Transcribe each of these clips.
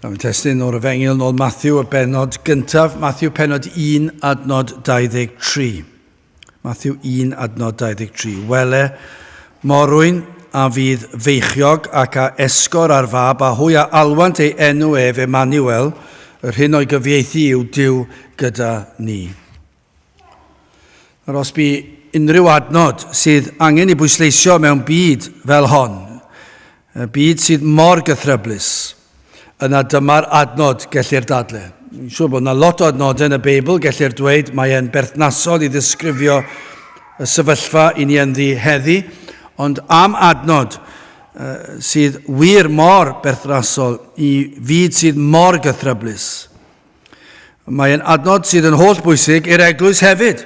Mae'n testun o'r Efengyl nôl Matthew, y benod gyntaf, Matthew penod 1 adnod 23. Matthew 1 adnod 23. Wele, morwyn a fydd feichiog ac a esgor ar fab, a hwy a alwant ei enw ef Emmanuel, yr hyn o'i gyfieithu yw Duw gyda ni. Nawr, os bu unrhyw adnod sydd angen ei bwysleisio mewn byd fel hon, y byd sydd mor gythryblus, yna dyma'r adnod gellir dadle. Dwi'n siŵr bod yna lot o adnodau yn y Beibl gellir dweud mae e'n berthnasol i ddisgrifio y sefyllfa i ni ynddi heddi, ond am adnod sydd wir mor berthnasol i fyd sydd mor gythryblus, Mae'n adnod sydd yn holl bwysig i'r eglwys hefyd.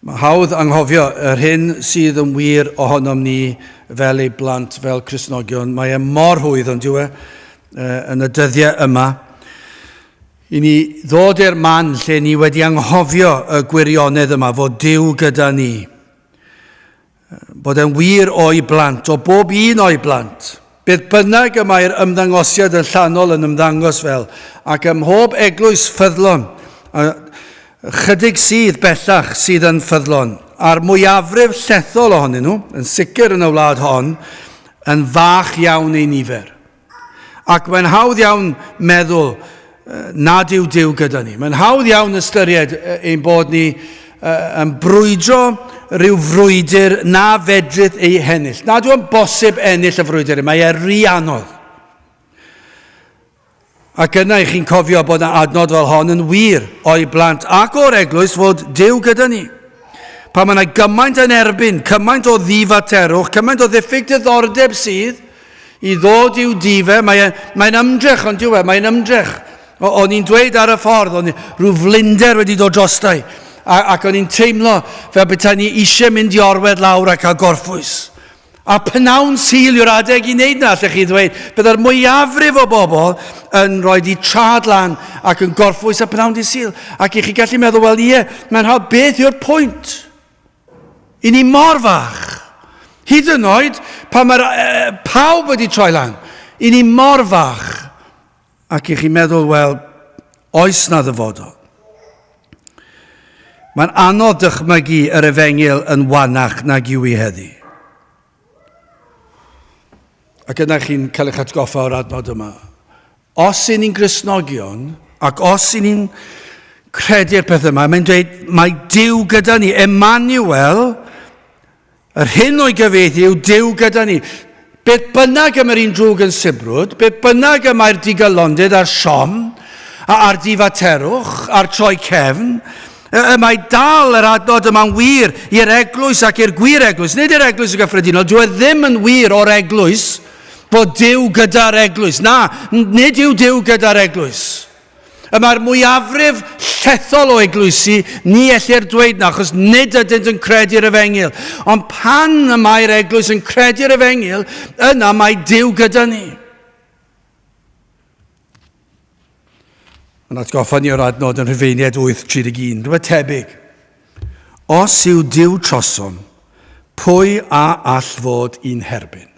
Mae hawdd anghofio yr hyn sydd yn wir ohonom ni fel ei blant, fel Cristnogion. Mae e mor hwydd, ond yw e, yn y dyddiau yma, i ni ddod i'r man lle ni wedi anghofio y gwirionedd yma, fod Duw gyda ni. Bod e'n wir o'i blant, o bob un o'i blant. Beth bynnag y mae'r ymddangosiad yn llanol yn ymddangos fel, ac ym mhob eglwys ffyddlon, a chydig sydd bellach sydd yn ffyddlon, a'r mwyafrif llethol ohonyn nhw, yn sicr yn y wlad hon, yn fach iawn ei nifer. Ac mae'n hawdd iawn meddwl nad yw Duw gyda ni. Mae'n hawdd iawn ystyried ein bod ni yn brwydro rhyw frwydr na fedrith ei hennill. Nad yw'n bosib ennill y frwydr, mae e rhy anodd. Ac yna i chi'n cofio bod yna adnod fel hon yn wir o'i blant ac o'r eglwys fod Duw gyda ni. Pan mae yna gymaint yn erbyn, cymaint o ddifaterwch, cymaint o ddiffyg diddordeb sydd, i ddod i'w dŷ fe. Mae e, mae'n ymdrech, ond yw e, mae'n ymdrech. O, o'n i'n dweud ar y ffordd, o'n rhyw flinder wedi dod drostai, a, ac o'n i'n teimlo fel bethau ni eisiau mynd i orwedd lawr a cael gorffwys. A pnawn Sul yw'r adeg i wneud na, allech chi ddweud. Byddai'r mwyafrif o bobl yn rhoi di trad lan ac yn gorffwys a pnawn di Sul. Ac i chi gallu meddwl, wel ie, mae'n hawdd, beth yw'r pwynt? I ni mor fach. Hyd yn oed pan mae'r e, pawb wedi troi lan. I ni mor fach. Ac i chi meddwl, wel, oes na ddyfodol. Mae'n anodd dychmygu yr efengyl yn wanach nag yw i heddi. Ac yna chi'n cael eich atgoffa o'r adnod yma. Os y'n ni'n Gristnogion, ac os y'n ni'n credu'r peth yma, mae'n dweud, mae Duw gyda ni. Emmanuel, yr hyn o'i gyfieithu yw Duw gyda ni. Beth bynnag y mae'r un drwg yn sibrwd, beth bynnag y mae'r digalondid a'r siom, a'r difaterwch, a'r troi cefn, y mae dal yr adnod yma'n wir i'r eglwys ac i'r gwir eglwys. Nid i'r eglwys yn gyffredinol, dyw e ddim yn wir o'r eglwys, Bod Duw gyda'r eglwys. Na, nid yw Duw gyda'r eglwys. Y mae'r mwyafrif llethol o eglwysi, ni ellir dweud na, achos nid ydynt yn credu'r efengyl. Ond pan y mae'r eglwys yn credu'r efengyl, yna mae Duw gyda ni. Mae'n atgoffa ni o'r adnod yn Rhufeiniaid 8.31, rhywbeth tebyg. Os yw Duw trosom, pwy a all fod i'n herbyn?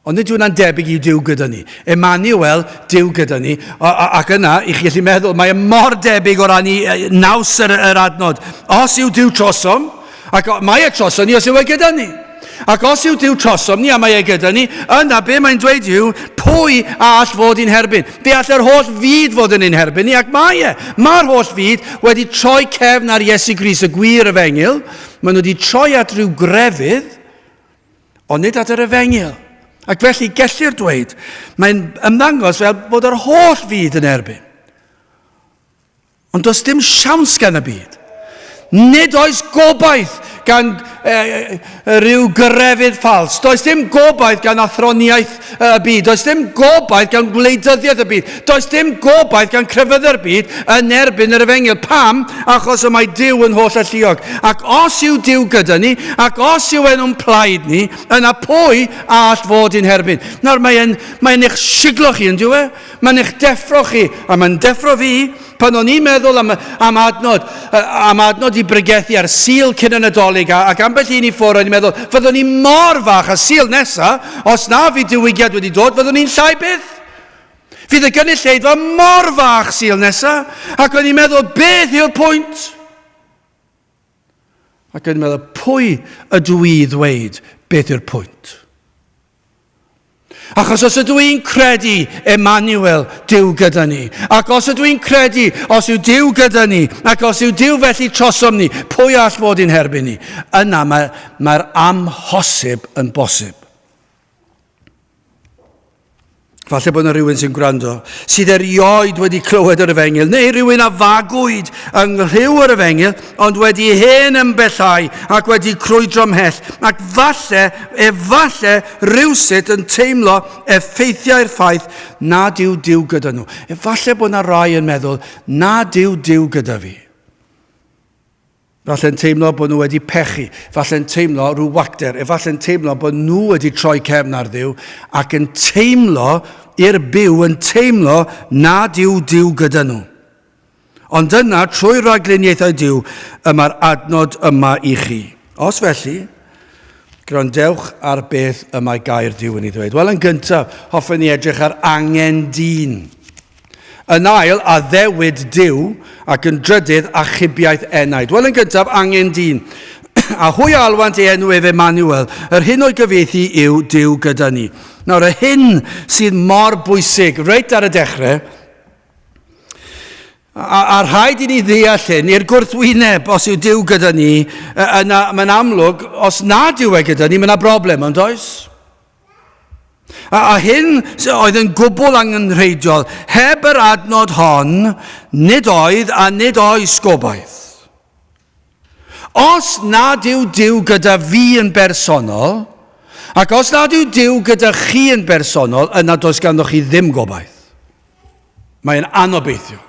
Ond nid yw hwnna'n debyg i Duw gyda ni. Emmanuel, Duw gyda ni. Ac yna, i chi gallu meddwl, mae e mor debyg o ran i naws yr, yr adnod. Os yw Duw trosom, ac mae e trosom ni os yw e gyda ni. Ac os yw Duw trosom ni a mae e gyda ni, yna be mae'n dweud yw, pwy a all fod i'n herbyn? Fe all yr holl fyd fod yn ein herbyn ni, ac mae e. Mae'r holl fyd wedi troi cefn ar Iesu Grist, y gwir efengyl. Maen nhw wedi troi at ryw grefydd, ond nid at yr efengyl. Ac felly gellir dweud, mae'n ymddangos fel bod yr holl fyd yn erbyn. Ond does dim siawns gan y byd. Nid oes gobaith gan e, e, rhyw grefydd ffals. Does dim gobaith gan athroniaeth y byd. Does dim gobaith gan gwleidyddiaeth y byd. Does dim gobaith gan crefyddau'r byd yn erbyn yr efengyl. Pam? Achos y mae Duw yn holl alluog. Ac os yw Duw gyda ni, ac os yw e'n plaid ni, yna pwy a all fod i'n herbyn? Nawr, mae'n mae eich siglo chi, yn dyw e? Mae'n eich deffro chi, a mae'n deffro fi, pan o'n i'n meddwl am, am adnod, am adnod i bregethu ar Sul cyn y Nadolig, ac ambell un i ffwrdd, o'n i'n meddwl, fyddwn ni mor fach a Sul nesa, os na fydd diwygiad wedi dod, fyddwn ni'n llai byth. Fydd y gynulleidfa mor fach Sul nesa, ac o'n i'n meddwl, beth yw'r pwynt? Ac o'n i'n meddwl, pwy ydw i ddweud beth yw'r pwynt? Achos os ydw i'n credu Emmanuel, Duw gyda ni, ac os ydw i'n credu os yw Duw gyda ni, ac os yw Duw felly trosom ni, pwy all fod i'n herbyn ni? Yna mae'r mae amhosib yn bosib. Falle bod yna rhywun sy'n gwrando, sydd erioed wedi clywed yr efengyl, neu rhywun a fagwyd yng nghlyw yr efengyl, ond wedi hen ymbellhau ac wedi crwydro mhell, ac falle, efalle, rhywsut yn teimlo effeithiau'r ffaith nad yw Duw gyda nhw. Efalle bod yna rai yn meddwl nad yw Duw gyda fi. Falle'n teimlo bod nhw wedi pechu, falle'n teimlo rhyw wacter, efallai'n teimlo bod nhw wedi troi cefn ar Dduw ac yn teimlo i'r byw, yn teimlo nad yw Duw gyda nhw. Ond yna, trwy ragluniaethau Duw, y mae'r adnod yma i chi. Os felly, gwrandewch ar beth y mae gair Duw yn ei ddweud. Wel, yn gyntaf, hoffen ni edrych ar angen dyn. Yn ail, addewid Duw, ac yn drydydd, achubiaeth enaid. Wel, yn gyntaf, angen dyn. A hwy a alwant ei enw ef Emmanuel. Yr hyn o'i gyfieithu yw Duw gyda ni. Nawr, y hyn sydd mor bwysig, reit ar y dechrau, a, a rhaid i ni ddeall hyn, i'r gwrthwyneb, os yw Duw gyda ni, yna mae'n amlwg, os nad yw e gyda ni, mae yna broblem, ond oes? A, a hyn oedd yn gwbl angenrheidiol. Heb yr adnod hon, nid oedd a nid oes gobaith. Os nad yw Duw gyda fi yn bersonol, ac os nad yw Duw gyda chi yn bersonol, yna does ganddo chi ddim gobaith. Mae'n anobeithio.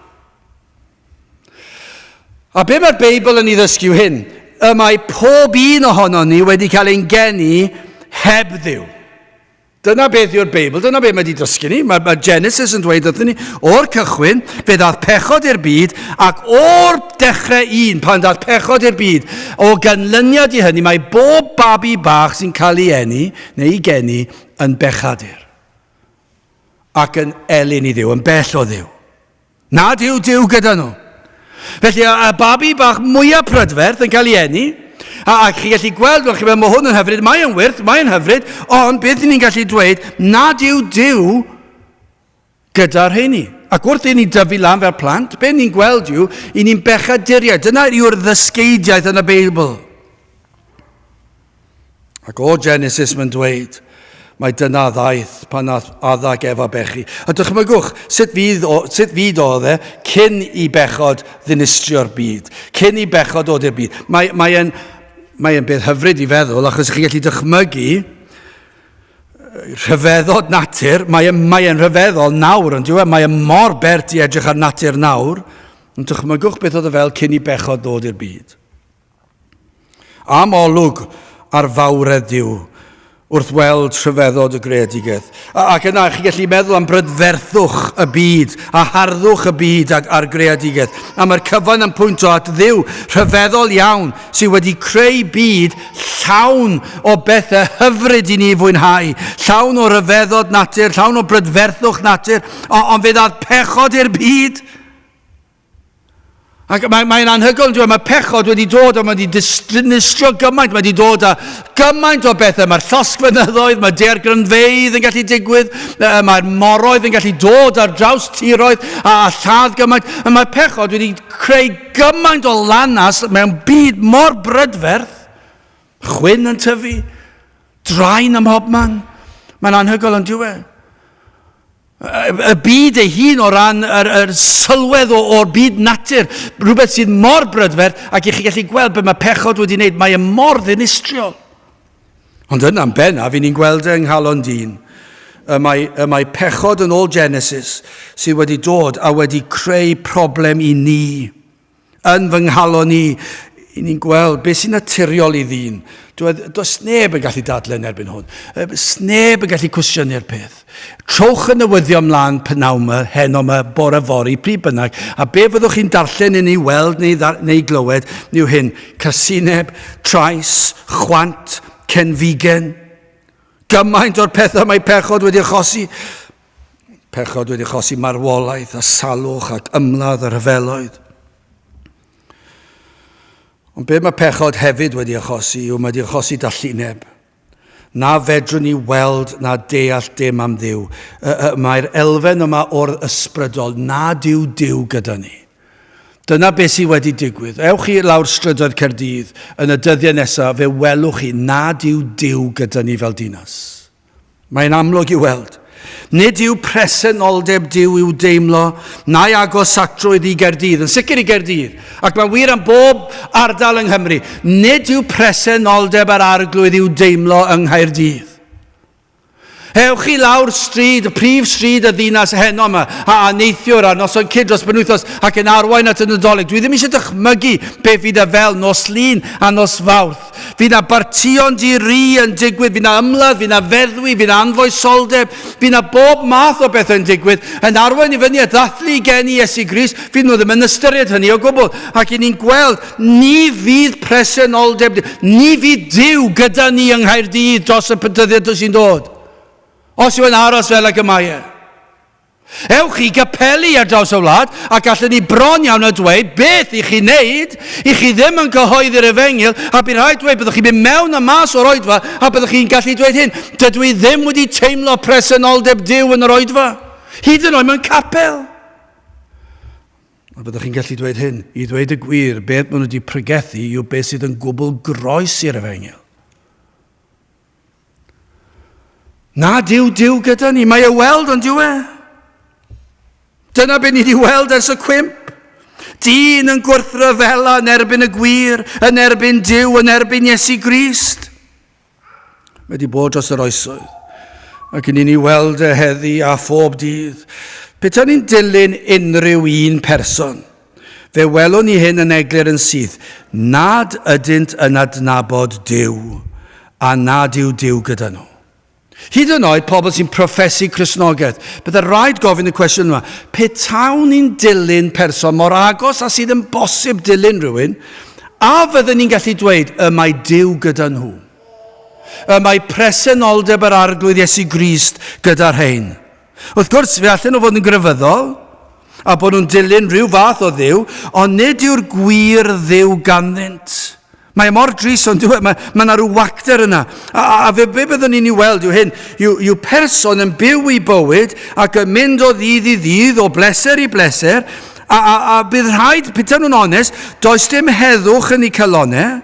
A be mae'r Beibl yn ei ddysgu yw hyn. Y mae pob un ohonon ni wedi cael ein geni heb Dduw. Dyna beth yw'r Beibl, dyna beth mae wedi dysgu ni. Mae, mae Genesis yn dweud wrthyn ni, o'r cychwyn, fe ddaeth pechod i'r byd, ac o'r dechrau un, pan ddaeth pechod i'r byd, o ganlyniad i hynny, mae bob babi bach sy'n cael ei eni, neu ei geni, yn bechadur. Ac yn elyn i Dduw, yn bell o Dduw. Nad yw Duw gyda nhw. Felly, y babi bach mwyaf prydferth yn cael ei eni, a, a chi gallu gweld, wel, chi meddwl, mae hwn yn hyfryd, mae yn wyrth, mae yn hyfryd, ond beth ni'n gallu dweud, nad yw Duw gyda'r rheini. Ac wrth i ni dyfu lan fel plant, be ni'n gweld yw, i ni'n bechaduriaid. Dyna yw'r ddysgeidiaeth yn y Beibl. Ac o Genesis mae'n dweud, mae dyna ddaeth pan nath Adda ac Efa bechu. A dychmygwch sut fydd, o, sut fyd oedd e cyn i bechod ddinistrio'r byd, cyn i bechod dod i'r byd. Mae, mae e'n mae e'n beth hyfryd i feddwl, achos chi'n gallu dychmygu rhyfeddod natur, mae e'n mae e rhyfeddol nawr, ond e? Mae e mor bert i edrych ar natur nawr, ond dychmygwch beth oedd e fel cyn i bechod ddod i'r byd. Am olwg ar fawredd Duw wrth weld rhyfeddod y greadigaeth. Ac yna, chi'n gallu meddwl am brydferthwch y byd a harddwch y byd ac a'r greadigaeth. A mae'r cyfan yn pwyntio at Dduw rhyfeddol iawn sydd wedi creu byd llawn o bethau hyfryd i ni fwynhau, llawn o ryfeddod natur, llawn o brydferthwch natur, ond fe ddaeth pechod i'r byd. Ac mae'n mae anhygoel, dwi'n mae pechod wedi dod a mae wedi dinistrio gymaint, mae wedi dod â gymaint o bethau. Mae'r llosgfynyddoedd, mae daeargrynfeydd yn gallu digwydd, mae'r moroedd yn gallu dod ar draws tiroedd a, a lladd gymaint. A mae pechod wedi creu gymaint o lanas mewn byd mor brydferth. Chwyn yn tyfu, draen ym mhobman. Mae'n anhygoel yn diwedd. Y byd ei hun o ran yr, yr sylwedd o, o'r byd natur, rhywbeth sydd mor brydferth ac i chi gallu gweld beth mae pechod wedi wneud, mae e mor ddinistriol. Ond yna'n bennaf, i ni'n gweld e yng nghalon dyn, y mae, y mae pechod yn ôl Genesis sydd wedi dod a wedi creu problem i ni. Yn fy nghalon i, i ni'n gweld beth sy'n naturiol i ddyn. Does neb yn gallu dadlau yn erbyn hwn. Sneb yn gallu cwestiynu'r peth. Trowch y newyddion mlaen pynawn yma, heno yma, bore fory, pryd bynnag, a be fyddwch chi'n darllen yn ei weld neu, neu glywed yw hyn. Casineb, trais, chwant, cenfigen. Gymaint o'r pethau mae pechod wedi achosi. Pechod wedi achosi marwolaeth a salwch ac ymladd a rhyfeloedd. Ond be mae pechod hefyd wedi achosi yw mae wedi achosi dallineb. Na fedrwn ni weld na deall dim am Dduw. Mae'r elfen yma o'r ysbrydol nad yw Duw gyda ni. Dyna beth sydd wedi digwydd. Ewch chi lawr strydoedd Caerdydd yn y dyddiau nesaf, fe welwch chi nad yw Duw gyda ni fel dinas. Mae'n amlwg i'w weld. Nid yw presenoldeb Duw i'w deimlo na'i agosatrwydd i Gaerdydd, yn sicr i Gaerdydd, ac mae'n wir am bob ardal yng Nghymru. Nid yw presenoldeb yr Arglwydd i'w deimlo yng Nghaerdydd. Ewch i lawr stryd, y prif stryd y ddinas heno yma, a, a neithiwr a noson cyd dros benwythnos ac yn arwain at y Nadolig. Dwi ddim eisiau dychmygu beth fydd y fel nos Lun a nos Fawrth. Fydd 'na bartïon di-ri yn digwydd, fydd 'na ymladd, fydd 'na feddwi, fydd 'na anfoesoldeb, fydd 'na bob math o bethau'n digwydd, yn arwain i fyny at ddathlu geni Iesu Grist, fydd nhw ddim yn ystyried hynny o gwbl. Ac i ni'n gweld, ni fydd presenoldeb, ni fydd Duw gyda ni yng Nghaerdydd dros y dyddiau sy'n dod. Os yw e'n aros fel ag y mae e. Ewch i gapeli ar draws y wlad ac allen ni bron iawn a dweud beth i chi wneud, i chi ddim yn cyhoeddi'r efengyl, a bydd rhaid dweud byddwch chi'n mynd mewn a mas o'r oedfa a byddwch chi'n gallu dweud hyn, dydw i ddim wedi teimlo presenoldeb Duw yn yr oedfa, hyd yn oed mewn capel. A byddwch chi'n gallu dweud hyn, i ddweud y gwir, beth maen nhw wedi pregethu yw beth sydd yn gwbl groes i'r efengyl. Nad yw Duw gyda ni, mae e weld ond yw e? Dyna beth ni wedi weld ers y cwymp. Dyn yn gwrthryfela yn erbyn y gwir, yn erbyn Duw, yn erbyn Iesu Grist. Mae wedi bod dros yr oesoedd. Ac yn ni'n ei weld e heddi a phob dydd. Petai ni'n dilyn unrhyw un person, Fe welwn ni hyn yn eglur yn syth, nad ydynt yn adnabod Duw, a nad yw Duw gyda nhw. Hyd yn oed pobl sy'n proffesu Cristnogaeth, bydde rhaid gofyn y cwestiwn yma, petawn ni'n dilyn person mor agos a sydd yn bosib dilyn rhywun, a fydden ni'n gallu dweud y mae Duw gyda nhw? Y mae presenoldeb yr Arglwydd Iesu Grist gyda rhain? Wrth gwrs, fe allan nhw fod yn grefyddol a bod nhw'n dilyn rhyw fath o dduw, ond nid yw'r gwir dduw ganddynt. Mae e mor drist ond dyw e, mae, mae yna rhyw wacter yna. A, a, a fe be byddwn ni'n ei weld yw hyn, yw, yw person yn byw i bywyd ac yn mynd o ddydd i ddydd, o bleser i bleser, a, a, a bydd rhaid, petai nhw'n onest, does dim heddwch yn eu calonau,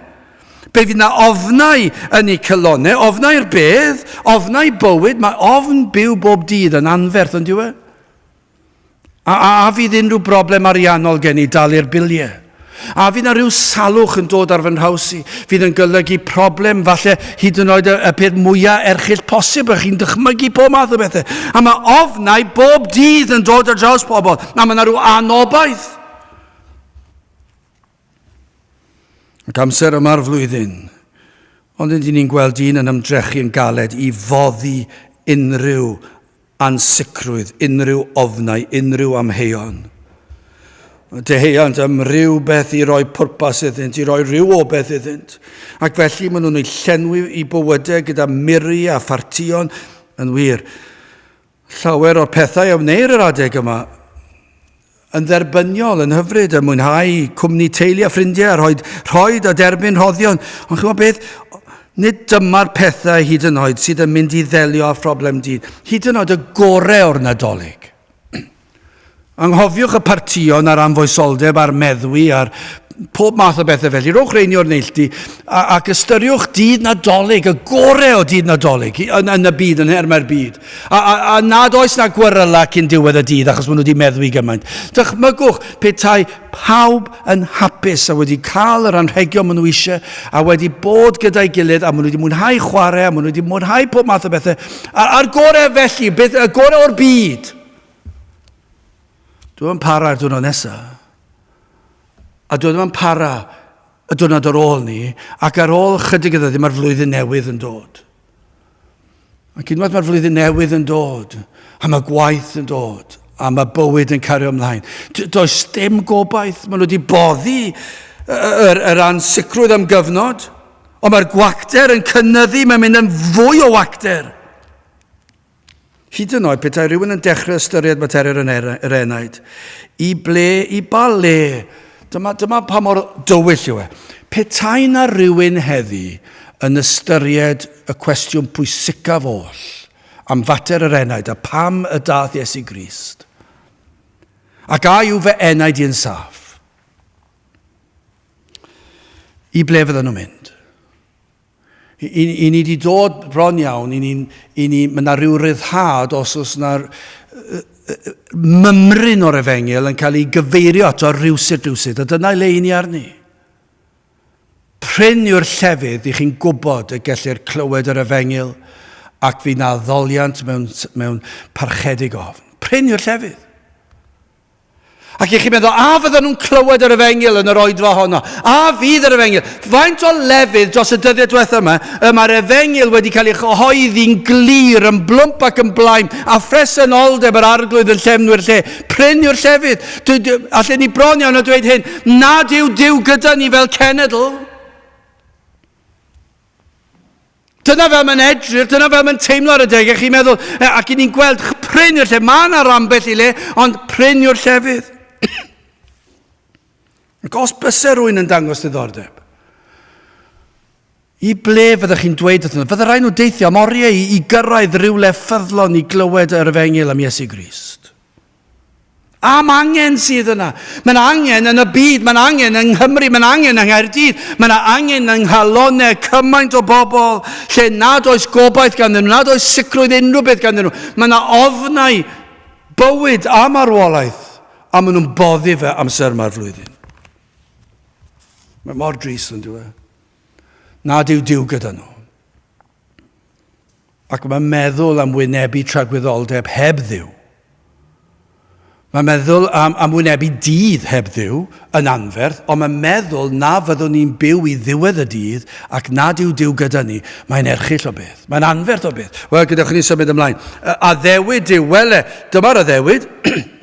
Be fydd na ofnau yn eu calonau, ofnau'r bedd, ofnau bywyd, mae ofn byw bob dydd yn anferth, ond yw e? A, a, a fydd unrhyw broblem ariannol gen i dalu'r biliau? A fydd na rhyw salwch yn dod ar fy nhraws i, fydd yn golygu problem, falle hyd yn oed y, y peth mwyaf erchyll posib, a chi'n dychmygu pob math o bethau. A mae ofnau bob dydd yn dod ar draws pobl, a mae yna rhyw anobaith. Ac amser yma'r flwyddyn, ond ydyn ni'n gweld dyn yn ymdrechu yn galed i foddi unrhyw ansicrwydd, unrhyw ofnau, unrhyw amheuon. Deheuant am ryw beth i roi pwrpas iddynt, i roi rhyw obaith iddynt. Ac felly maen nhw'n ei llenwi i bywydau gyda miri a phartïon yn wir. Llawer o'r pethau a wneir yr adeg yma yn dderbyniol, yn hyfryd, yn mwynhau cwmni teulu a ffrindiau, a rhoi, rhoi a derbyn rhoddion. Ond chi'n beth, nid dyma'r pethau hyd yn oed sydd yn mynd i ddelio â phroblem dyn. Hyd yn oed y gorau o'r Nadolig. Anghofiwch y partïon a'r anfoesoldeb a'r meddwi a'r pob math o bethau felly. Rhowch reini o'r neilltu ac ystyriwch dydd Nadolig, y gorau o dydd Nadolig yn, yn y byd, yn nhermau'r byd. A, a, a nad oes na gweryla cyn diwedd y dydd achos maen nhw wedi meddwi gymaint. Dychmygwch petai pawb yn hapus a wedi cael yr anrhegion maen nhw eisiau a wedi bod gyda'i gilydd a maen nhw wedi mwynhau chwarae a maen nhw wedi mwynhau pob math o bethau. A'r gorau felly, beth, y gorau o'r byd. Dwi'n para ar diwrnod nesaf. A dwi ddim yn para y diwrnod ar ôl ni, ac ar ôl chydig o ddyddiau mae'r flwyddyn newydd yn dod. Ac unwaith mae'r flwyddyn newydd yn dod, a mae gwaith yn dod, a mae bywyd yn cario ymlaen. Does dim gobaith, maen nhw wedi boddi yr, yr ansicrwydd am gyfnod, ond mae'r gwacter yn cynnyddu, mae'n mynd yn fwy o wacter. Hyd yn oed petai rhywun yn dechrau ystyried materion yr enaid, i ble, i ba le, dyma, dyma pa mor dywyll yw e. Petai na rhywun heddi yn ystyried y cwestiwn pwysicaf oll am fater yr enaid a pam y dath Iesu Grist, ac a yw fy enaid i yn saff, i ble fydden nhw'n mynd? I, i ni wedi dod bron iawn, i ni, i ni, mae yna rhyw ryddhad os oes yna mymryn o'r efengyl yn cael ei gyfeirio ato rhywsut rhywsut, a dyna le i ni arni. Prin yw'r llefydd i chi'n gwybod y gellir clywed yr efengyl ac fydd na ddoliant mewn, mewn parchedig ofn. Prin yw'r llefydd. Ac i chi'n meddwl, a fydden nhw'n clywed yr efengyl yn yr oedfa honno? A fydd yr efengyl? Faint o lefydd dros y dyddiau diwethaf yma y mae'r efengyl wedi cael ei chyhoeddi'n glir, yn blwmp ac yn blaen, a phresenoldeb yr arglwydd yn llefnwyr lle. Prin yw'r llefydd. Allen ni bron iawn o dweud hyn, nad yw Duw gyda ni fel cenedl. Dyna fel mae'n edrych, dyna fel mae'n teimlo ar y deg, a chi'n meddwl, ac i ni'n gweld prin yw'r lle, mae yna rambell i le, ond prin yw'r llefydd. Ac os byse rhywun yn dangos diddordeb, i ble fyddech chi'n dweud wrthyn nhw? Fydde rhaid nhw deithio am oriau i, i gyrraedd rhywle ffyddlon i glywed yr efengyl am Iesu Grist. Am angen sydd yna. Mae'n angen yn y byd, mae'n angen yng Nghymru, mae'n angen yng Nghaerdydd, mae'n angen yng nghalonau cymaint o bobl lle nad oes gobaith ganddyn nhw, nad oes sicrwydd unrhyw beth ganddyn nhw. Mae yna ofnau bywyd a marwolaeth, a maen nhw'n boddi fe amser yma'r flwyddyn. Mae mor drist yn dweud. Nad yw Duw gyda nhw. Ac mae'n meddwl am wynebu tragwyddoldeb heb Dduw. Mae'n meddwl am, am wynebu dydd heb Dduw yn anferth, ond mae'n meddwl na fyddwn ni'n byw i ddiwedd y dydd ac nad yw Duw gyda ni. Mae'n erchyll o beth. Mae'n anferth o beth. Wel, gadewch i ni symud ymlaen. Addewid Duw, wele, dyma'r addewid.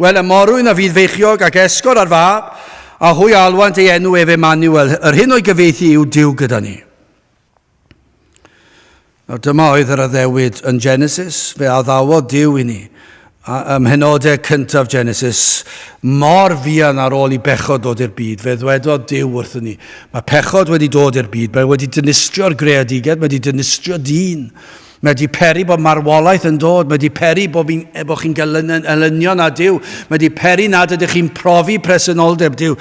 Wele, morwyn a fydd feichiog ac esgor ar fab, a hwy a alwant ei enw ef Emmanuel. Yr hyn o'i gyfieithu yw Duw gyda ni. Nawr dyma oedd yr addewid yn Genesis, fe addawodd Duw i ni. A ym mhenodau cyntaf Genesis, mor fuan ar ôl i bechod dod i'r byd, fe ddwedodd Duw wrthyn ni, mae pechod wedi dod i'r byd, mae wedi dinistrio'r greadigedd, mae wedi dinistrio dyn, mae wedi peri bod marwolaeth yn dod, mae wedi peri bod, fi'n, bod chi'n gelynion â Duw, mae wedi peri nad ydych chi'n profi presenoldeb Duw.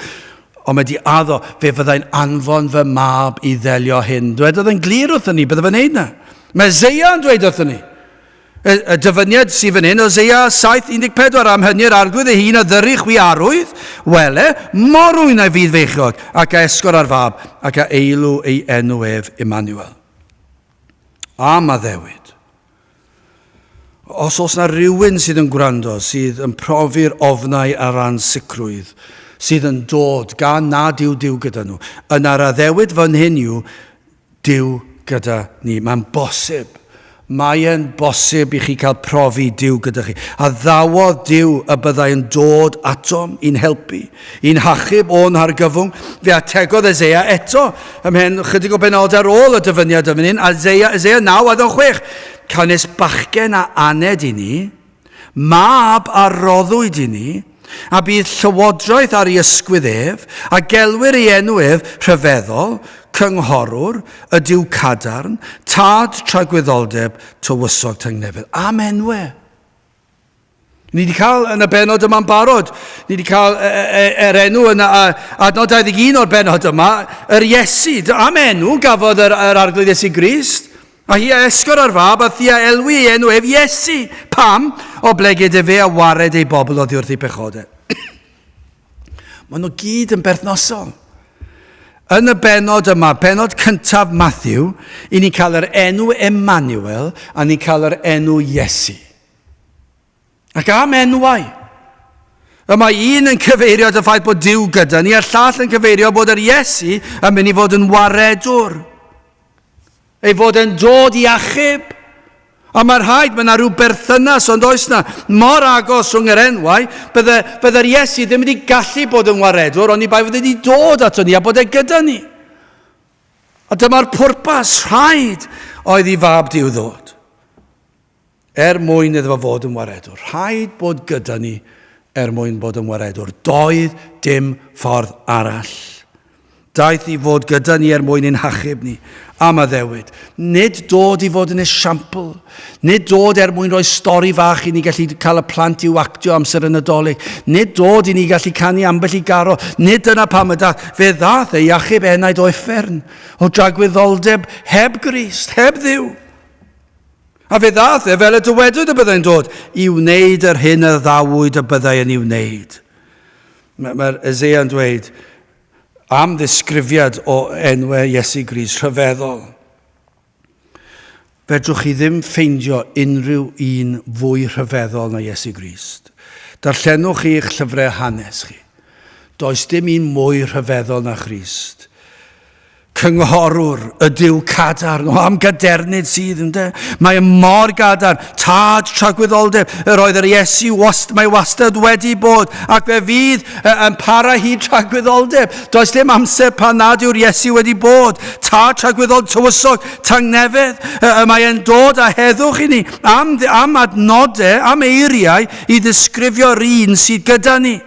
Ond mae di addo, fe fyddai'n anfon fy mab i ddelio hyn. Dwedodd yn glir wrthyn ni, bydde fe'n neud na. Mae Ezeia yn dweud wrthyn ni. Y, y dyfyniad sydd fan hyn, Ezeia 7:14, am hynny'r arglwydd ei hun a ddyru chwi arwydd, wele, morwyn a'i fydd feichiog, ac a esgor ar fab, ac a eilw ei enw ef Emmanuel. Am addewid. Os oes na rywun sydd yn gwrando, sydd yn profi'r ofnau a'r ansicrwydd sydd yn dod gan nad yw Duw gyda nhw, yna'r addewid fan hyn yw Duw gyda ni. Mae'n bosib. Mae e'n bosib i chi cael profi Duw gyda chi. Addawodd Duw y byddai yn dod atom i'n helpu, i'n hachub o'n hargyfwng. Fe ategodd Eseia eto ymhen chydig o benodau ar ôl y dyfyniad yn fan hyn, Eseia, Eseia 9 adnod 6. Canys bachgen a aned i ni, mab a roddwyd i ni, a bydd llywodraeth ar ei ysgwydd ef, a gelwir ei enw ef rhyfeddol, cynghorwr, y Duw cadarn, tad tragwyddoldeb, tywysog tangnefedd. Am enwe. Ni wedi cael yn y benod yma'n barod, ni wedi cael yr enw yn adnod 21 o'r benod yma, yr Iesu, am enw gafodd yr, yr Arglwydd Iesu Grist, a hi a esgor ar fab, a thi a elwi ei enw ef Iesu. Pam? Oblegid efe a wared ei bobl oddi wrth ei pechodau. Maen nhw gyd yn berthnasol. Yn y benod yma, benod cyntaf Matthew, i ni'n cael yr enw Emmanuel a ni'n cael yr enw Iesu. Ac am enwau. Y mae un yn cyfeirio at y ffaith bod Duw gyda ni, a'r llall yn cyfeirio bod yr Iesu yn mynd i fod yn waredwr. Ei fod yn dod i achub. A mae rhaid, mae yna rhyw berthynas, ond oes na, mor agos rhwng yr enwau, bydde, bydde'r Iesu ddim wedi gallu bod yn waredwr, ond i bai fod wedi dod ato ni a bod e gyda ni. A dyma'r pwrpas, rhaid oedd i fab Duw ddod. Er mwyn iddo fo fod yn waredwr. Rhaid bod gyda ni er mwyn bod yn waredwr. Doedd dim ffordd arall. Daeth i fod gyda ni er mwyn ein hachub ni, am addewid. Nid dod i fod yn esiampl. Nid dod er mwyn rhoi stori fach i ni gallu cael y plant i'w actio amser y Nadolig. Nid dod i ni gallu canu ambell i garo. Nid dyna pam y dath. Fe ddath ei achub enaid o uffern, o dragwyddoldeb heb Grist, heb Dduw. A fe ddaeth e, fel y dywedwyd y byddai'n dod, i wneud yr hyn a ddawyd y byddai yn ei wneud. Mae'r mae Isaiah yn dweud am ddisgrifiad o enwau Iesu Grist rhyfeddol. Fedrwch chi ddim ffeindio unrhyw un fwy rhyfeddol na Iesu Grist. Darllenwch chi eich llyfrau hanes chi. Does dim un mwy rhyfeddol na Christ. Cynghorwr ydyw cadarn, o am gadernid sydd, ynde? Mae e mor gadarn, tad tragwyddoldeb, yr oedd yr Iesu wast, mae wastad wedi bod, ac fe fydd yn para hyd tragwyddoldeb. Does dim amser pan nad yw'r Iesu wedi bod. Tad tragwyddol, tywysog, tangnefedd, y mae e'n dod â heddwch i ni, am, am adnodau, am eiriau i ddisgrifio'r un sydd gyda ni.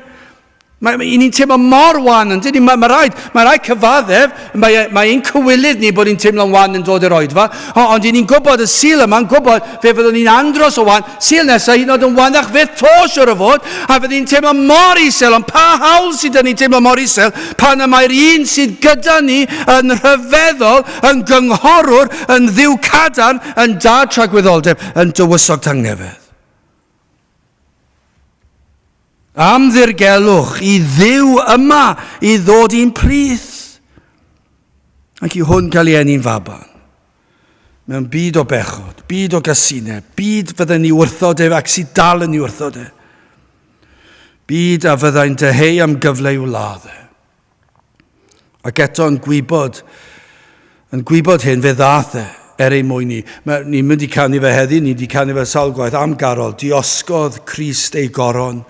Mae, mae, ni'n teimlo mor wan, yn dyn ni? Mae, mae, rhaid, mae rhaid cyfaddef, mae, mae ein cywilydd ni bod ni'n teimlo'n wan yn dod i'r oedfa, ond i ni'n gwybod y Sul yma'n gwybod fe fyddwn ni'n andros o wan, Sul nesaf hyd yn oed yn wanach fyth to siwr o fod, a fyddwn ni'n teimlo mor isel, ond pa hawl sydd dyn ni'n teimlo mor isel pan y mae'r un sydd gyda ni yn rhyfeddol, yn gynghorwr, yn ddiw cadarn, yn dad tragwyddoldeb, yn dywysog tangnefedd. Am ddirgelwch i Dduw yma i ddod i'n plith. Ac i hwn cael ei eni'n faban. Mewn byd o bechod, byd o gasineb, byd fydden ni wrthod ef ac sydd dal yn ei wrthod e. Byd a fyddai'n dyheu am gyfle i'w ladd e. Ac eto yn gwybod, yn gwybod hyn, fe ddath e er ei mwyn ni. Mae, ni'n mynd i canu fe heddi, ni wedi canu fe sawl gwaith am garol. Diosgodd Crist ei goron,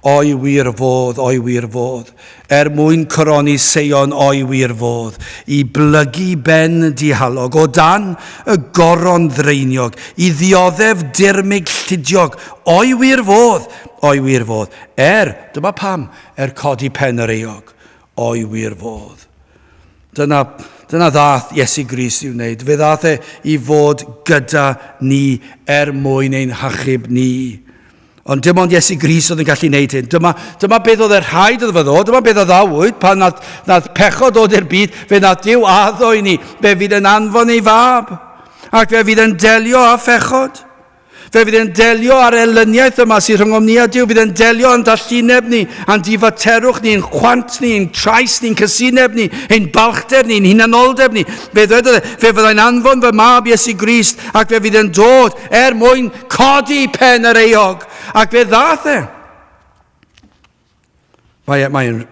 o'i wir fodd, o'i wir fodd. Er mwyn coroni Seion, o'i wir fodd. I blygu ben dihalog, o dan y goron ddraeniog, i ddioddef dirmyg llidiog, o'i wir fodd, o'i wir fodd. Er, dyma pam, er codi pen yr euog o'i wir fodd. Dyna, dyna ddath Iesu Grist i'w wneud. Fe ddath e i fod gyda ni er mwyn ein hachub ni. Ond dim ond Iesu Grist oedd yn gallu gwneud hyn. Dyma, dyma beth oedd y rhaid iddo fo ddod, dyma beth addawyd pan nath, nath pechod dod i'r byd, fe nath Duw addo i ni, fe fydd yn anfon ei fab, ac fe fydd yn delio â phechod. Fe fydd e'n delio â'r elyniaeth yma sydd rhyngom ni a Duw. Fydd e'n delio â'n dallineb ni, a'n difaterwch ni, ein chwant ni, ein trais ni'n cysineb ni, ein balchder ni, ein hunanoldeb ni. Fe ddwedodd e, fe fyddai'n anfon fy mab Iesu Grist ac fe fydd e'n dod er mwyn codi pen yr euog. Ac fe ddath e. Mae, e, mae'n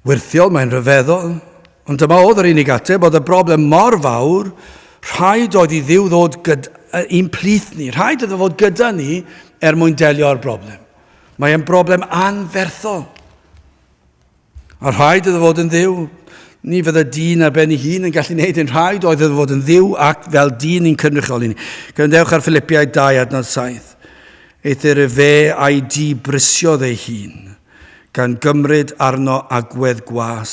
wyrthiol, mae'n rhyfeddol, ond dyma oedd yr unig ateb, oedd y broblem mor fawr, rhaid oedd i Dduw ddod gyd, i'n plith ni, rhaid iddo fod gyda ni er mwyn delio â'r broblem. Mae e'n broblem anferthol. A rhaid iddo fod yn Dduw. Ni fydde dyn ar ben ei hun yn gallu gwneud yn rhaid oedd iddo fod yn Dduw ac fel dyn ni'n cynrychioli ni. Gwrandewch ar Philippiaid 2 adnod 7. Eithr efe a'i di brysiodd ei hun, gan gymryd arno agwedd gwas,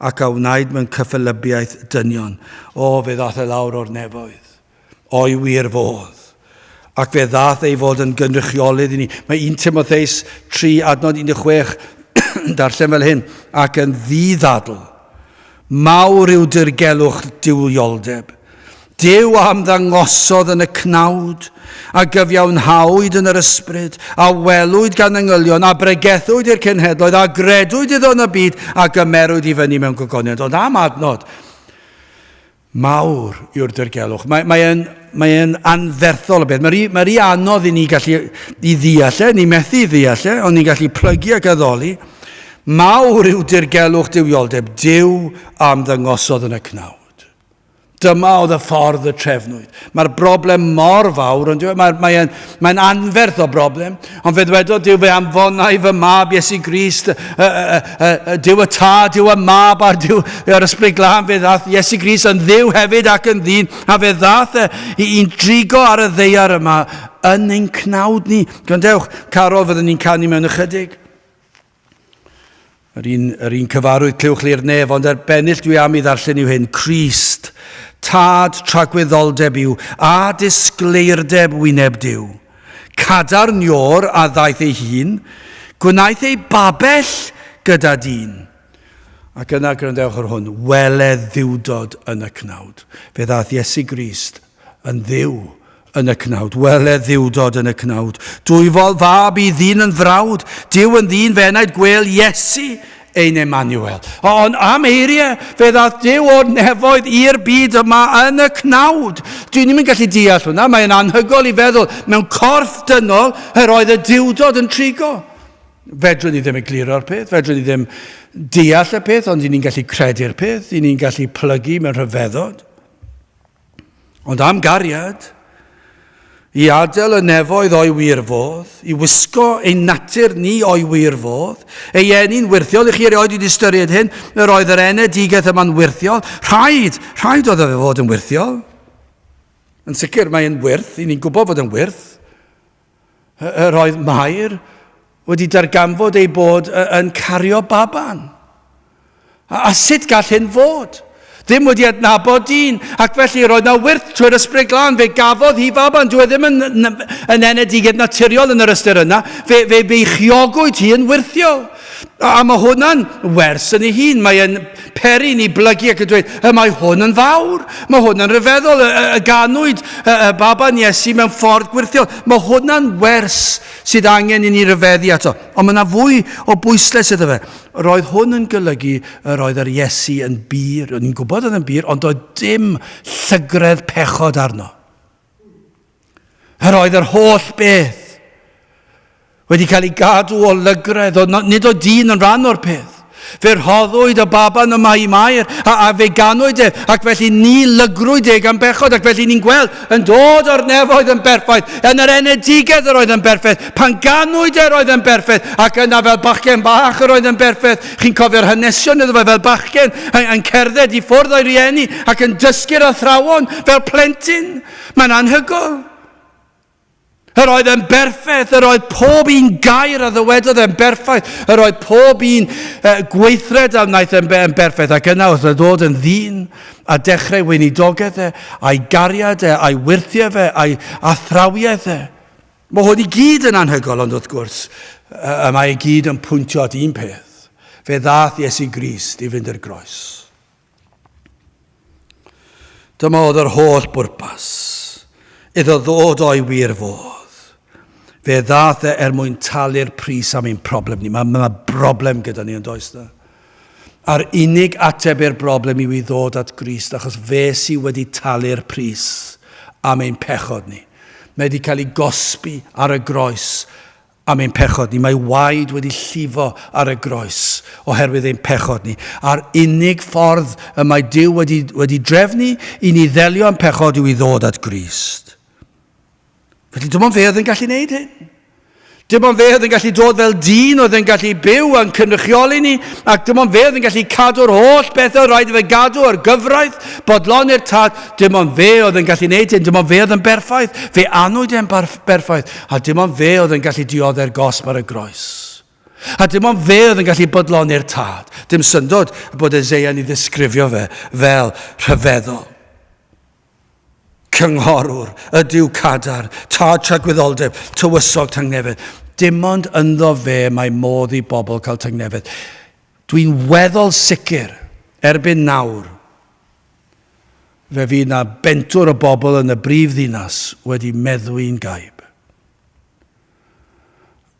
ac a wnaed mewn cyffelybiaeth dynion. O, fe ddaeth e lawr o'r nefoedd. O'i wir fodd. Ac fe ddaeth ei fod yn gynrychiolydd i ni. Mae 1 Timotheus 3 adnod 16 yn darllen fel hyn, ac yn ddi-ddadl. Mawr yw dirgelwch duwioldeb. Duw a ymddangosodd yn y cnawd, a gyfiawnhawyd yn yr ysbryd, a welwyd gan angylion, a bregethwyd i'r cenhedloedd, a gredwyd iddo yn y byd, a gymerwyd i fyny mewn gogoniant. Ond am adnod, Mawr yw'r dirgelwch. Mae, mae e'n mae e'n anferthol o beth. Mae'n rhy, mae rhy anodd i ni gallu i ddeall e, ni methu i ddeall e, ond ni'n gallu plygu ac addoli. Mawr yw dirgelwch duwioldeb, Duw am ddangosodd yn y cnawd. Dyma oedd y ffordd y trefnwyd. Mae'r broblem mor fawr, ond mae'n mae mae anferth o broblem. Ond fe ddwedodd Duw, fe anfonai fy mab Iesu Grist, y, y, y, y, Duw y Tad, Duw y Mab a Duw yr Ysbryd Glân, fe ddath Iesu Grist yn Dduw hefyd ac yn ddyn, a fe ddath e i, i'n drigo ar y ddeiar yma yn ein cnawd ni. Gwrandewch, carol fyddwn ni'n canu mewn ychydig. Yr un, yr un cyfarwydd clywch li'r nef, ond er bennill dwi am i ddarllen yw hyn, Crist, tad tragwyddoldeb yw, a disgleirdeb wyneb Duw. Cadarn Ior a ddaeth ei hun, gwnaeth ei babell gyda dyn. Ac yna gwrandewch ar hwn, wele ddiwdod yn y cnawd. Fe ddaeth Iesu Grist yn ddiw yn y cnawd. Wele ddiwdod yn y cnawd. Dwyfol fab i ddyn yn frawd. Duw yn ddyn fe enaid gwel Iesu ein Emmanuel. Ond am eiriau, fe ddaeth Duw o'r nefoedd i'r byd yma yn y cnawd. Dwi ddim yn gallu deall hwnna, mae'n anhygol i feddwl. Mewn corff dynol, yr oedd y duwdod yn trigo. Fedrwn ni ddim egluro'r peth, fedrwn ni ddim deall y peth, ond i ni'n gallu credu'r peth, i ni'n gallu plygu mewn rhyfeddod. Ond am gariad, i adael y nefoedd o'i wir fodd, i wisgo ein natur ni o'i wir fodd, ei eni'n wyrthiol, i chi erioed wedi ystyried hyn, yr oedd yr enedigaeth yma'n wyrthiol, rhaid, rhaid oedd e fod yn wyrthiol. Yn sicr mae'n wyrth, i ni'n gwybod fod yn wyrth. Yr oedd Mair wedi darganfod ei bod yn cario baban. A, a sut gall hyn fod? Ddim wedi adnabod dyn, ac felly roedd na wyrth trwy'r ysbryd glân, fe gafodd hi faban. Dwi e ddim yn, yn, yn enedigaeth naturiol yn yr ystyr yna, fe, fe beichiogwyd hi yn wyrthiol. A mae hwnna'n wers yn ei hun. Mae'n peri ni blygu ac yn dweud, y mae hwn yn fawr, mae hwn yn rhyfeddol, y, y, y ganwyd y, y baban Iesu mewn ffordd gwyrthiol. Mae hwnna'n wers sydd angen i ni ryfeddu ato. Ond mae yna fwy o bwyslais iddo fe. Roedd hwn yn golygu yr oedd yr Iesu yn bur, o'n i'n gwybod oedd yn bur, ond doedd dim llygredd pechod arno. Yr oedd yr holl beth wedi cael ei gadw o lygredd, ond nid oedd dyn yn rhan o'r peth. Fe rhoddwyd y baban yma i Mair, a, a fe ganwyd ef, ac felly ni lygrwyd e gan bechod, ac felly ni'n gweld yn dod o'r nefoedd yn berffaith, yn yr enedigedd yr oedd yn berffaith, pan ganwyd e yr oedd yn berffaith, ac yna fel bachgen bach yr oedd yn berffaith. Chi'n cofio'r hanesion iddo fe fel bachgen, yn, yn cerdded i ffwrdd o'i rieni, ac yn dysgu'r athrawon fel plentyn. Mae'n anhygoel. Yr oedd yn berffaith, yr oedd pob un gair a ddywedodd yn berffaith, yr oedd pob un gweithred a wnaeth yn, yn berffaith, ac yna wrth ddod yn ddyn a dechrau weinidogaeth e, a'i gariad e, a'i wyrthiau fe, a'i athrawiaeth e. Mae hwn i gyd yn anhygoel, ond wrth gwrs, y mae i gyd yn pwyntio at un peth. Fe ddaeth Iesu Grist i fynd i'r groes. Dyma oedd yr holl bwrpas, iddo ddod o'i wir fodd. Fe ddaeth e er mwyn talu'r pris am ein problem ni. Mae, mae broblem gyda ni yn does na? A'r unig ateb i'r broblem yw i ddod at Grist, achos fe sydd wedi talu'r pris am ein pechod ni. Mae wedi cael ei gosbi ar y groes am ein pechod ni. Mae waed wedi llifo ar y groes oherwydd ein pechod ni. A'r unig ffordd y mae Duw wedi, wedi drefnu i ni ddelio â'n pechod yw i ddod at Grist. Felly dim ond fe oedd yn gallu gwneud hyn. Dim ond fe oedd yn gallu dod fel dyn oedd yn gallu byw a'n cynrychioli ni, ac dim ond fe oedd yn gallu cadw'r holl bethau rhaid i fe gadw ar gyfraith, bodloni'r tad. Dim ond fe oedd yn gallu gwneud hyn, dim ond fe oedd yn berffaith. Fe anwyd e'n berffaith. A dim ond fe oedd yn gallu diodde'r gosb ar y groes. A dim ond fe oedd yn gallu bodloni'r tad. Dim syndod bod Eseia yn ei ddisgrifio fe fel rhyfeddol. Cynghorwr, ydyw cadar, tad tragwyddoldeb, tywysog tangnefedd. Dim ond ynddo fe mae modd i bobl cael tangnefedd. Dwi'n weddol sicr erbyn nawr Fe fydd 'na bentwr o bobl yn y brif ddinas wedi meddwi'n gaib.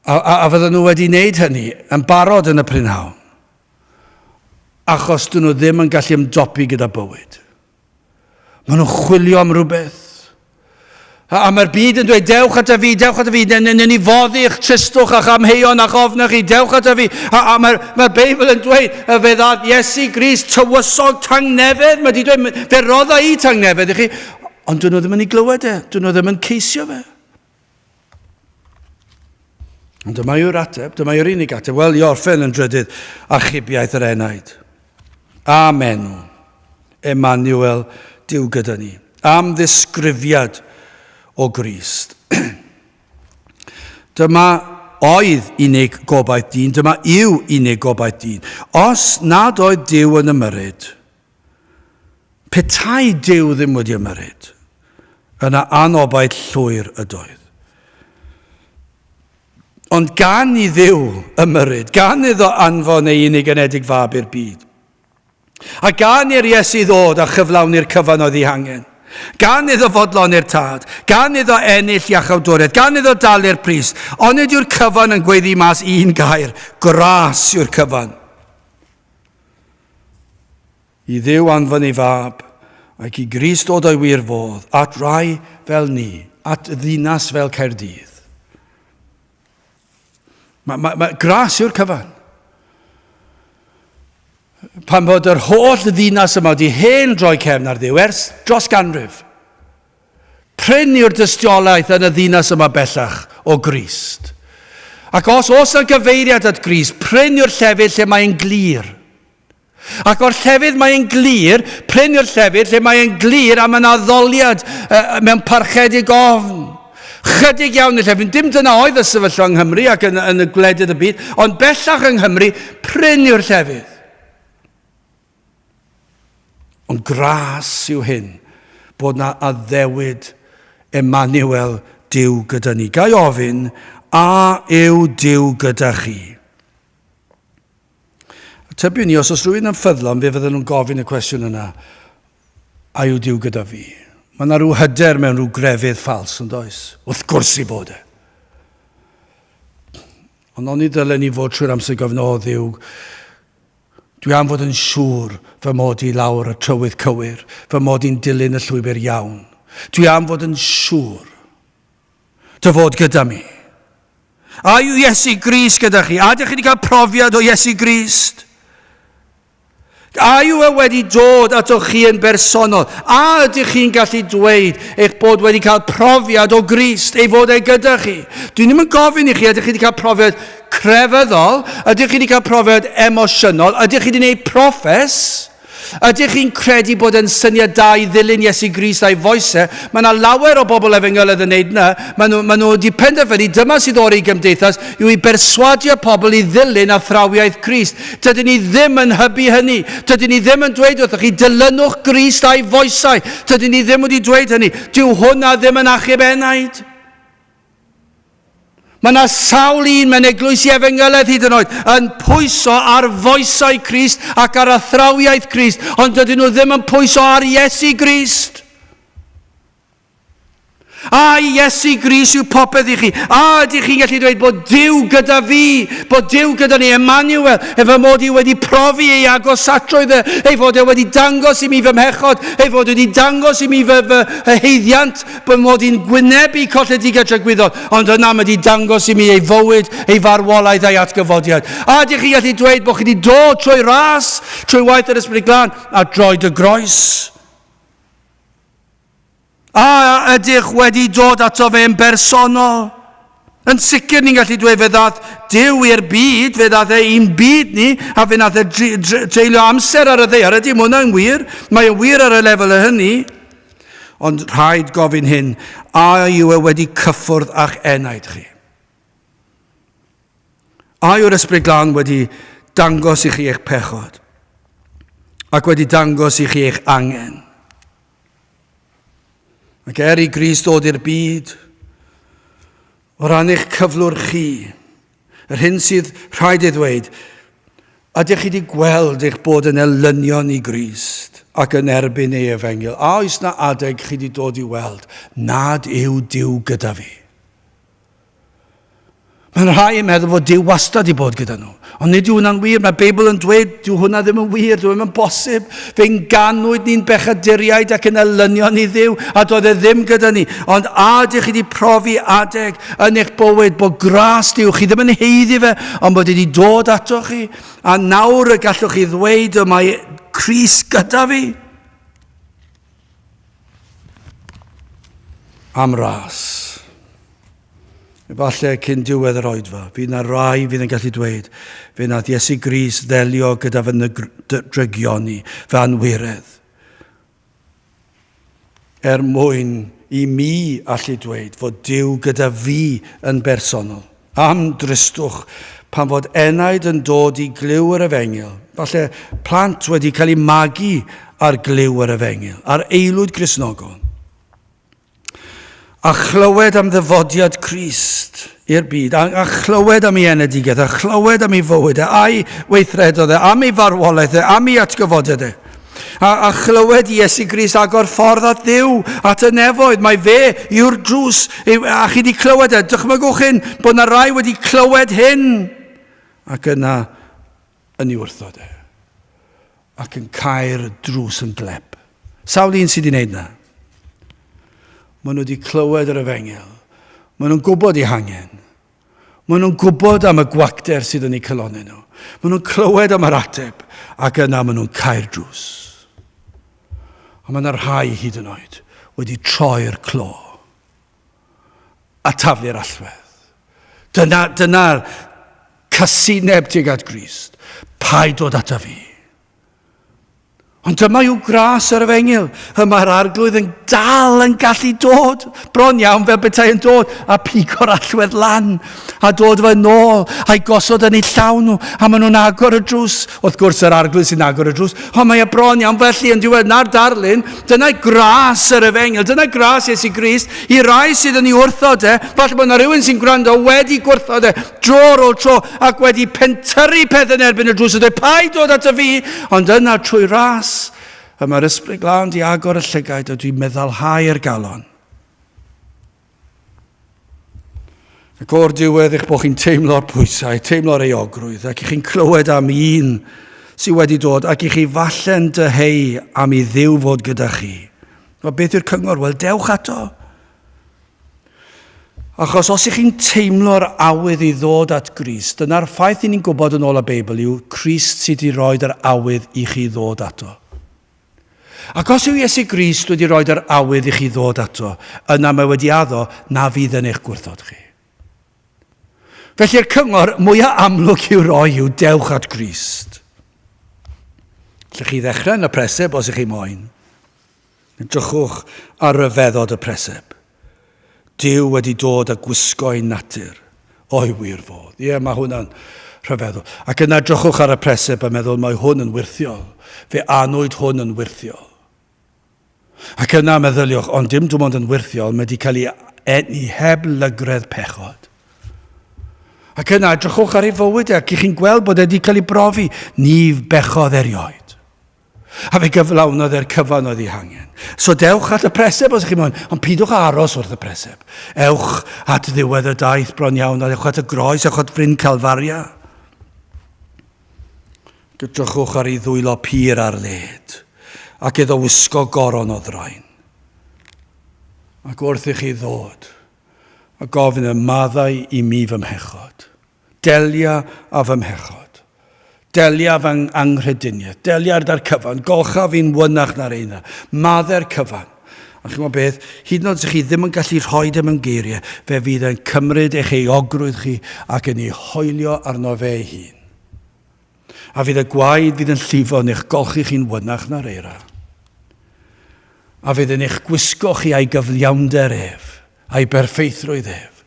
A, a, a fydden nhw wedi wneud hynny yn barod yn y prynhawn. Achos dyn nhw ddim yn gallu ymdopi gyda bywyd. Maen nhw'n chwilio am rhywbeth. A, a mae'r byd yn dweud, dewch ata fi, dewch ata fi, newn ni foddi eich tristwch a'ch amheuon a'ch ofn chi, dewch ata fi. A, a mae'r mae Beibl yn dweud, y fe ddaeth Iesu Grist, tywysog tangnefedd, mae wedi dweud, fe rodda i tangnefedd i chi, ond dyn nhw ddim yn ei glywed e, dyn nhw ddim yn ceisio fe. Ond dyma yw'r ateb, dyma yw'r unig ateb. Wel, i orffen yn drydydd, achubiaeth yr enaid. Amen. Emmanuel, Duw gyda ni. Am ddisgrifiad o Grist. Dyma oedd unig gobaith dyn, dyma yw unig gobaith dyn. Os nad oedd Duw yn ymyrryd, petai Duw ddim wedi ymyrryd, yna anobaith llwyr ydoedd. Ond gan i Dduw ymyrryd, gan iddo anfon ei unig anedig fab i'r byd, a gan i'r Iesu ddod a chyflawni'r cyfan oedd ei hangen, gan iddo fodloni'r Tad, gan iddo ennill iachawdwriaeth, gan iddo dalu'r pris, onid yw'r cyfan yn gweiddi mas un gair, gras yw'r cyfan. I Dduw anfon ei Fab, ac i Grist ddod o'i wir fodd, at rai fel ni, at ddinas fel Caerdydd. Mae, mae, mae gras yw'r cyfan. Pan fod yr holl ddinas yma wedi hen droi cefn ar Dduw ers dros ganrif. Prin yw'r dystiolaeth yn y ddinas yma bellach o Grist. Ac os oes yna gyfeiriad at Grist, prin yw'r llefydd lle mae'n glir. Ac o'r llefydd mae'n glir, prin yw'r llefydd lle mae'n glir am yn addoliad mewn parchedig ofn. Chydig iawn y llefydd, dim dyna oedd y sefyllfa yng Nghymru ac yn, yn y gwledydd y byd, ond bellach yng Nghymru, prin yw'r llefydd. Ond gras yw hyn, bod na addewid Emmanuel Duw gyda ni. Gai ofyn, a yw Duw gyda chi? A tybiwn ni, os oes rhywun yn ffyddlon, fe fydden nhw'n gofyn y cwestiwn yna, a yw Duw gyda fi? Mae yna rhyw hyder mewn rhyw grefydd ffals, yn does? Wrth gwrs i bod e. Ond oni ddylen ni fod trwy'r amser gofyn, o Dduw, dwi am fod yn siŵr fy mod i lawr y trywydd cywir, fy mod i'n dilyn y llwybr iawn. Dwi am fod yn siŵr. Dy fod gyda mi. A yw Iesu Grist gyda chi? A ydych chi wedi cael profiad o Iesu Grist? A yw e wedi dod atoch chi yn bersonol? A ydych chi'n gallu dweud eich bod wedi cael profiad o Grist, ei fod e gyda chi? Dwi ddim yn gofyn i chi, ydych chi wedi cael profiad crefyddol? Ydych chi wedi cael profiad emosiynol? Ydych chi wedi gwneud proffes? Ydych chi'n credu bod e'n syniad da i ddilyn Iesu Grist a'i foesau? Mae yna lawer o bobl efengylaidd yn neud yna. Maen nhw, maen nhw wedi penderfynu dyma sydd o'r i gymdeithas yw i berswadio pobl i ddilyn athrawiaeth Crist. Dydyn ni ddim yn hybu hynny. Dydyn ni ddim yn dweud wrthych chi, dilynwch Grist a'i foesau. Dydyn ni ddim wedi dweud hynny. Dyw hwnna ddim yn achub enaid. Mae yna sawl un mewn eglwysi efengylaidd hyd yn oed yn pwyso ar foesau Crist ac ar athrawiaeth Crist, ond dydyn nhw ddim yn pwyso ar Iesu Grist. A Iesu Grist yw popeth i chi. A ydych chi'n gallu dweud bod Duw gyda fi, bod Duw gyda ni, Emmanuel, efo mod i wedi profi ei agosatrwydd e, ei fod e wedi dangos i mi fy mhechod, ei fod wedi dangos i mi fy, fy heiddiant, Fy mod i'n gwynebu colledigaeth tragwyddol, ond yna mae wedi dangos i mi ei fywyd, ei farwolaeth a'i atgyfodiad. A ydych chi'n gallu dweud bod chi wedi dod trwy ras, trwy waith yr Ysbryd Glân, a droed y groes? A ydych wedi dod ato fe yn bersonol? Yn sicr ni'n gallu dweud fe ddath Duw i'r byd, fe ddath e i'n byd ni, a fe nath e dreulio amser ar y ddaear. Ydy, mae hwnna'n wir. Mae o'n wir ar y lefel y hynny. Ond rhaid gofyn hyn, a yw e wedi cyffwrdd â'ch enaid chi? A yw'r Ysbryd Glân wedi dangos i chi eich pechod ac wedi dangos i chi eich angen? Ac er i Grist ddod i'r byd, o ran eich cyflwr chi, yr hyn sydd rhaid ei ddweud, ydych chi wedi gweld eich bod yn elynion i Grist ac yn erbyn ei efengyl? A oes na adeg chi wedi dod i weld nad yw Duw gyda fi? Mae'n rhai yn meddwl fod Duw wastad i bod gyda nhw. Ond nid yw hwnna'n wir. Mae'r Beibl yn dweud, dyw hwnna ddim yn wir, dyw e ddim yn bosib. Fe'n ganwyd ni'n bechaduriaid ac yn elynion i Dduw, a doedd e ddim gyda ni. Ond a ydych chi wedi profi adeg yn eich bywyd bod gras Duw, chi ddim yn haeddu fe, ond bod wedi dod ato chi, a nawr y gallwch chi ddweud y mae Crist gyda fi? Am ras. Efallai cyn diwedd yr oedfa, fydd na rai fydd yn gallu dweud, fe nath Iesu Grist ddelio gyda fy nrygioni, fy anwiredd, er mwyn i mi allu dweud fod Duw gyda fi yn bersonol. Am dristwch pan fod enaid yn dod i glyw yr efengyl, falle plant wedi cael eu magu ar glyw yr efengyl, ar aelwyd Gristnogol, a chlywed am ddyfodiad Crist i'r byd, a, a chlywed am ei enedigaeth, a chlywed am ei fywyd e, a'i weithredodd e, am ei farwolaeth e, am ei atgyfodiad e. A, a chlywed Iesu Grist agor ffordd at Dduw, at y nefoedd. Mae fe yw'r drws. A chi wedi clywed e. Dychmygwch hyn, bod na rai wedi clywed hyn. Ac yna yn ei wrthod e. Ac yn cau'r drws yn glep. Sawl un sydd wedi gwneud na? Maen nhw wedi clywed yr efengyl. Maen nhw'n gwybod eu hangen. Maen nhw'n gwybod am y gwacter sydd yn eu calonnau nhw. Maen nhw'n clywed am yr ateb, ac yna maen nhw'n cau'r drws. A mae yna rhai hyd yn oed wedi troi'r clo a taflu'r allwedd. Dyna, dyna'r casineb tuag at Grist. Paid dod ata fi. Ond dyma yw gras yr efengyl. Y mae'r arglwydd yn dal yn gallu dod. Bron iawn fel petai yn dod a pigo'r allwedd lan a dod fe nôl a'i gosod yn eu llaw nhw a maen nhw'n agor y drws. Wrth gwrs yr arglwydd sy'n agor y drws. Ond mae e bron iawn felly yn diwedd na'r darlun. Dyna gras yr efengyl. Dyna gras Iesu Grist i rai sydd yn ei wrthod e. Falle bod yna rhywun sy'n gwrando wedi gwrthod e dro ar ôl tro ac wedi pentyrru peth yn erbyn y drws a dweud, paid dod ato fi, ond yna trwy ras, y mae'r Ysbryd Glân di agor y llygaid a dwi'n meddalhau'r galon. Ac o'r diwedd eich bod chi'n teimlo'r pwysau, teimlo'r euogrwydd, ac i chi'n clywed am un sydd wedi dod, ac i chi falle'n dyheu am i Dduw fod gyda chi. Wel, beth yw'r cyngor? Wel, dewch ato. Achos os ych chi'n teimlo'r awydd i ddod at Grist, dyna'r ffaith i ni'n gwybod yn ôl y Beibl yw Crist sydd wedi rhoi yr awydd i chi ddod ato. Ac os yw Iesu Grist wedi rhoi yr awydd i chi ddod ato, yna mae wedi addo na fydd yn eich gwrthod chi. Felly'r cyngor mwyaf amlwg i'w roi yw dewch at Grist. Lle chi ddechrau yn y preseb os ych chi moyn. Edrychwch ar ryfeddod y preseb. Duw wedi dod a gwisgo ei natur o'i wir fodd. Ie, mae hwnna'n rhyfeddol. Ac yna edrychwch ar y preseb a meddwl, mae hwn yn wyrthiol. Fe anwyd hwn yn wyrthiol. Ac yna meddyliwch, ond dim dim ond yn wyrthiol, mae wedi cael ei eni heb lygredd pechod. Ac yna edrychwch ar ei fywyd e, ac i chi'n gweld bod e wedi cael ei brofi. Ni bechodd erioed. A fe gyflawnodd e'r cyfan oedd ei hangen. So dewch at y preseb os ych chi moyn, ond pidwch â aros wrth y preseb. Ewch at ddiwedd y daith bron iawn, ewch at y groes, ewch at Fryn Calfaria. Gydrychwch ar ei ddwylo pur ar led, ac iddo wisgo goron o ddrain. Ac wrth i chi ddod, a gofyn y maddau i mi fy mhechod. Delia â fy mhechod. Delia fy anghrediniaeth. Delia ar cyfan. Golcha fi'n wynach na'r eina. Madde'r cyfan. A chi'n gwybod beth? Hyd yn oed os chi ddim yn gallu rhoi e mewn geiriau, fe fydd e'n cymryd eich euogrwydd chi ac yn ei hoelio arno fe ei hun. A fydd y gwaed fydd yn llifo yn eich golchi chi'n wynach na'r eira. A fydd yn eich gwisgo chi a'i gyfliawnder ef, a'i berffeithrwydd ef.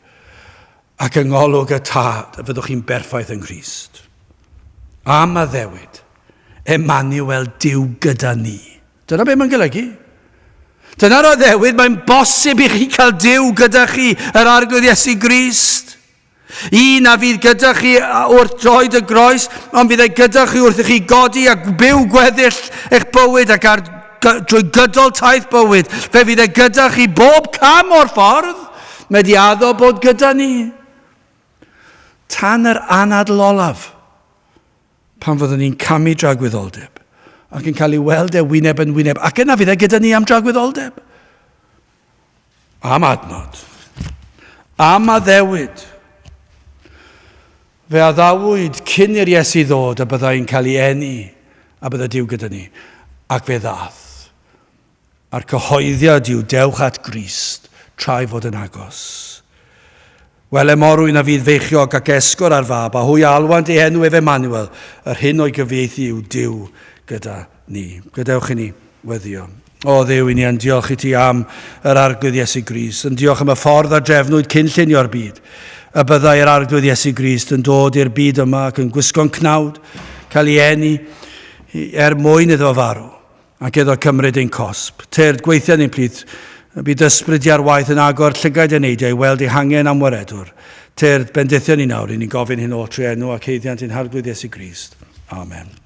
Ac yng ngolwg y Tad y fyddwch chi'n berffaith yng Nghrist. Am addewid, Emmanuel, Duw gyda ni. Dyna beth mae'n golygu. Dyna'r addewid, mae'n bosib i chi cael Duw gyda chi, yr Arglwydd Iesu Grist. Un a fydd gyda chi wrth droed y groes, ond fydd e gyda chi wrth i chi godi a byw gweddill eich bywyd ac ar, drwy gydol taith bywyd. Fe fydd e gyda chi bob cam o'r ffordd. Mae di addo bod gyda ni. Tan yr anadl olaf, pan fyddwn ni'n camu dragwyddoldeb ac yn cael ei weld e wyneb yn wyneb, ac yna fydd e gyda ni am dragwyddoldeb. Am adnod. Am addewid. Fe addawyd cyn i'r Iesu ddod a byddai'n cael ei eni a byddai Duw gyda ni. Ac fe ddath. A'r cyhoeddiad yw dewch at Grist tra'i fod yn agos. Wele morwyn a fydd feichiog ac esgor ar fab, a hwy a alwant ei enw ef Emmanuel, yr hyn o'i gyfieithu yw Duw gyda ni. Gadewch i ni weddio. O Dduw, i ni yn diolch i ti am yr Arglwydd Iesu Grist, yn diolch am y ffordd a drefnwyd cyn llunio'r byd, y byddai yr Arglwydd Iesu Grist yn dod i'r byd yma ac yn gwisgo'n cnawd, cael ei eni er mwyn iddo farw, ac iddo cymryd ein cosb. Tyrd, gweithio yn ein plith, bydd ysbryd di ar waith yn agor llygaid eneidiau i weld eu hangen am waredwr. Tyrd, bendithio ni nawr, i ni'n gofyn hyn oll trwy enw ac haeddiant ein Harglwydd Iesu Grist. Amen.